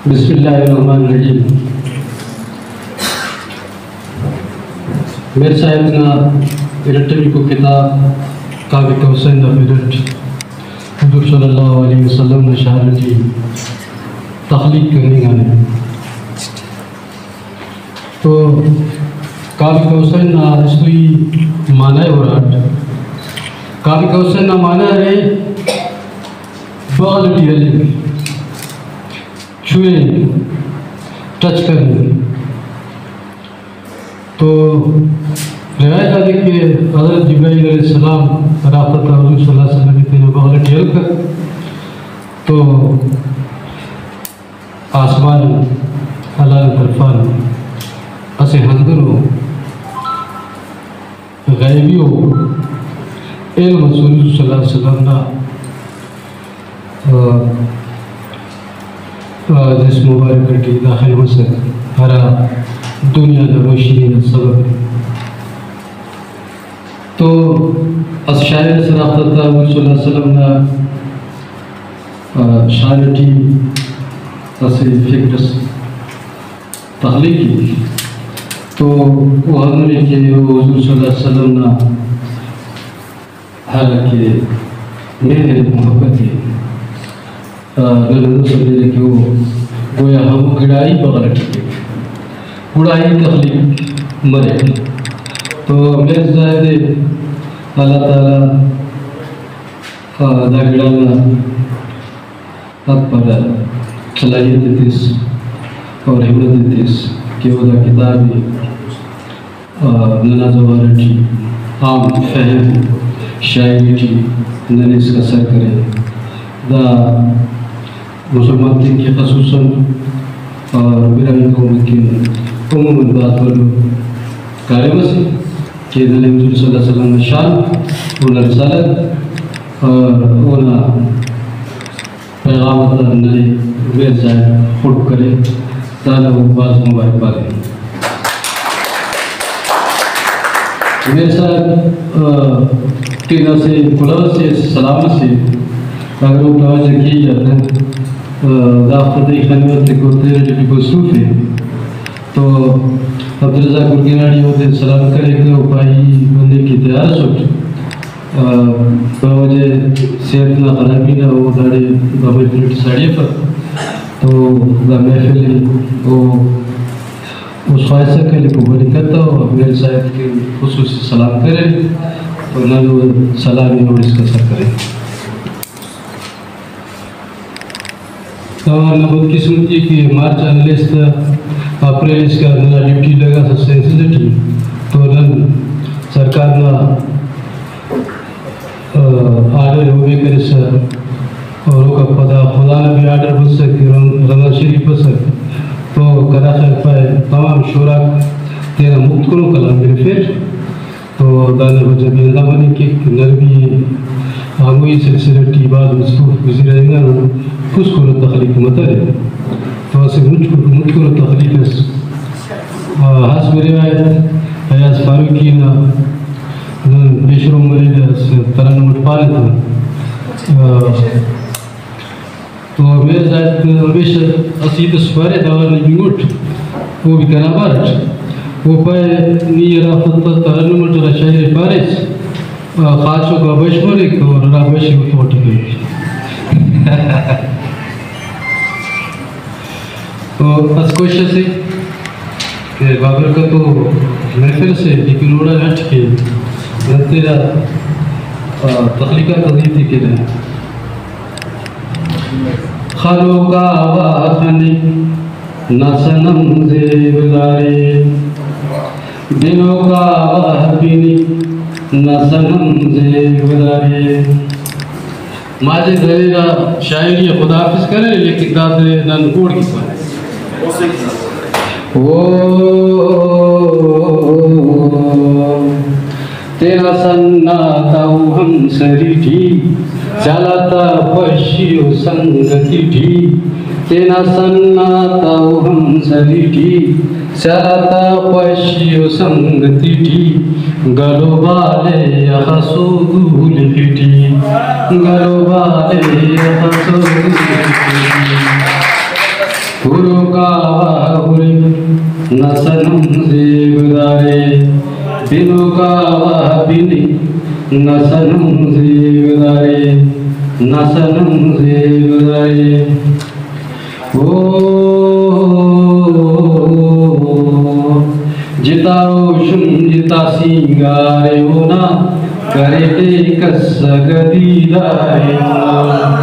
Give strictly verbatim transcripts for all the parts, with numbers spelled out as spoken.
بسم اللہ الرحمن الرحیم۔ میر صاحب نا ارٹمیکو کتاب کاب قوسین نا پن اٹ حضور صلی اللہ علیہ وسلم نا شان اٹی تخلیق کننگانے۔ تو کاب قوسین نا استوئی معنی اراٹ۔ کاب قوسین نا معنی ارے بغل ٹی ہلنگ، چھوئنگ، ٹچ کننگ۔ تو روایت آتے کہ حضرت جبرائیل علیہ السلام ہرافتا حضور صلی اللہ علیہ وسلم تینا بغل ٹی ہلکک تو آسمان اللہ نا طرفان اسہ ہندنو غیبی ءُ علم اس حضور صلی اللہ علیہ وسلم نا، آ، آ، جسم مبارک اٹی داخل مسک، ہرا دنیا نا روشنی نا سبب ءِ۔ تو اسہ شاعر اس ہرافتا حضور صلی اللہ علیہ وسلم نا، آ، شان اٹی اسہ فکر اس تخلیق کیک۔ تو او ہندن ءِ کہ او حضور صلی اللہ علیہ وسلم نا ہرا کہ مہر محبت ءِ، آ، نن ہندن سمجھرہ کہ او گویا ہمو گڑا ہی بغل اٹی کیک، گڑا ہی تخلیق مریک۔ تو میر زاہد ءِ اللہ تعالیٰ، آ، دا گڑا نا حق پارہ صلاحیت ءِ تس اور ہمت ءِ تس کہ او دا کتاب ءِ، آ، ننا زبان اٹی عام فہم شاعری ٹی ننے اسکا سر کرے۔ دا مسلمان تینکہ خصوصاً اور براہوئی قوم کن عموماً بھاز بھلو کاریم اسے کہ ننے حضور صلی اللہ علیہ وسلم نا شان، اونا رسالت اور اونا پیغام آتا ننے میر صاحب خڑک کرے، دانا او بھاز مبارکباد ءِ۔ میر صاحب، آ، تینا اسہ کلہو سے، اسہ سلام سے، اگر او توجہ کیجا تہ، آ، دافتا تہ خنوہ تے کو تیرے ٹی مصروف ءِ۔ تو عبدالرزاق گرگیناڑی اودے سلام کریکہ، او پائے ای بندغ کہ تیار اسٹ۔ آ، باوجہ صحت نا خرابی نا او داڑے بابا پلیٹ ساڑی افک۔ تو دا محفل ءِ او اس خواہسہ کہ لکھو بنی کتو، میر صاحب کہ خصوصی سلام کرے، تو نن او سلام ءِ اوڑ اسکا سر کرے۔ اوار نا بدقسمتی ءِ کہ مارچ آن ہلیس تہ اپریل اسکا ننا ڈیوٹی لگاسس سینسس اٹی، تو نن سرکار نا، آ، آرڈر ءِ اوبے کرسا اور اوکا پدا خدا نا بھی آرڈر بسک، رم-، رمضان شریف بسک، تو کنا خیال پائے تمام شوراک تینا مخ کنو کلام گرفیر۔ تو دانا وجہ بھی ہندا مننگ کیک کہ نن بھی ہموئی سلسلہ ٹی بھاز مصروف بزی رہینگان، پوسکن ءُ تخلیق متنے۔ تو اسہ مچ-، مچکن ءُ تخلیق اس، آ، حسب روایت ایاز فاروقی نا نن پیشرو مریرہ، اسہ ترنم اٹ پانہ تہ، آ، تو میر صاحب ہمیشہ اسہ ہیت اس پارے، دا وار نی بنگٹ، او بھی کنا بارٹ۔ او پائے، نی ہرا فتح ترنم اٹ ہرا شاعری پاریس، آ، خاچوک آ بش مریک اور ہرا بش ءِ اتو ٹی کیک۔ تو اس کوشش ءِ کہ بابرکت و محفل سے لیکن اوڑا ہٹ کے نن تینا، آ، تخلیقات آ ہیت ءِ کینہ۔ خلوکا وا خنک نا صنم زیب دارے، بنوکا وا بنک نا صنم زیب دارے۔ ماجد ہریرہ شاعری ءِ خدا حافظ کرے، لیکن دادے نن اوڑکن پانہ۔ او تینا سنا تا او ہم سری ٹی، چالاتا پشی او سنگتی ٹی۔ تینا سنا تا او ہم سری ٹی، چالاتا پشی او سنگتی ٹی۔ گلو بالے اخسو گول خٹی، گلو بالے اخسو گول خٹی۔ ہروکا وا ہرک نہ صنم زیب دارے، بنوکا وا بنک نہ صنم زیب دارے، نہ صنم زیب دارے۔ او جتا روشن جتا سینگار اونا، کریٹے کسگ دیدار اونا۔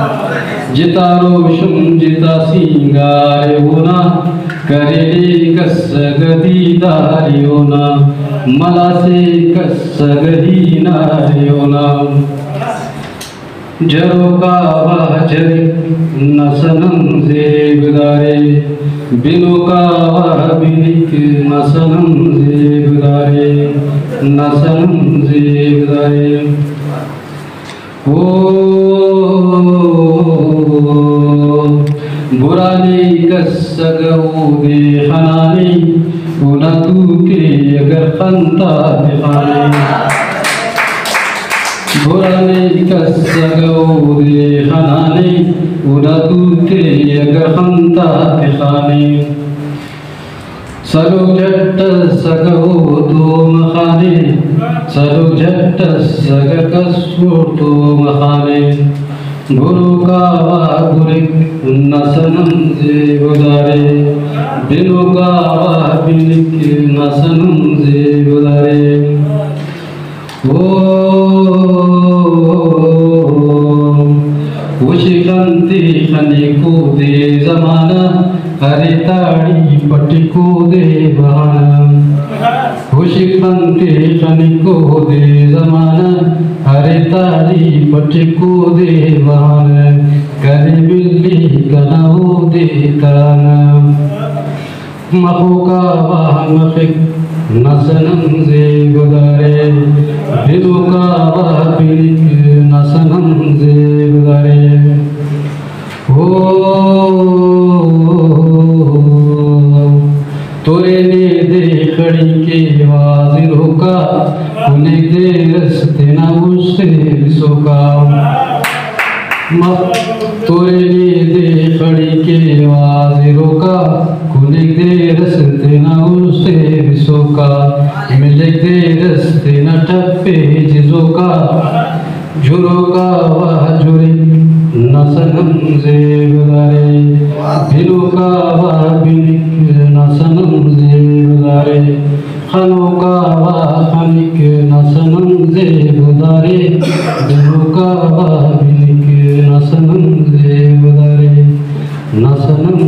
جتا روشن جتا سینگار اونا، کریٹے کسگ دیدار اونا، ملاسے کسگ ہینار اونا۔ جروکا وا جرک نہ صنم زیب دارے، بنوکا وا بنک نہ صنم زیب دارے، نہ صنم زیب دارے۔ او برا نے کسگ اودے خنانے، اونا دوتے اگر خنتا تخانے۔ برا نے کسگ اودے خنانے، اونا دوتے اگر خنتا تخانے۔ سلو جھٹ ئس اگہ اوڑتو مخانے، سلو جھٹ ئس اگہ کس اوڑتو مخانے۔ بروکا وا برک نہ صنم زیب دارے، بنوکا وا بنک نہ صنم زیب دارے۔ او ہشک انتے خنک اودے زمانہ، ارے تاڑی پٹک اودے بہانہ۔ ہشک انتے خنک اودے زمانہ، ارے تاڑی پٹک اودے بہانہ۔ کنے ملی کنا اودے ترانہ۔ مخوکا وا مخک نہ صنم زیب دارے، بنوکا وا بنک نہ صنم زیب دارے۔ او تورے نے دے خڑینک آواز ہروکا، کنیک دیر ئس تینا است ءِ بسوکا۔ مف تورے نے دے خڑینک آواز ہروکا، کنیک دیر ئس تینا است ءِ بسوکا، ملیک دیر ئس تینا ٹپ ءِ جزوکا۔ جروکا وا جرک نہ صنم زیب دارے، بنوکا وا بنک نہ صنم زیب دارے۔ خنوکا وا خنک نہ صنم زیب دارے، بنوکا وا بنک نہ صنم زیب دارے، نہ صنم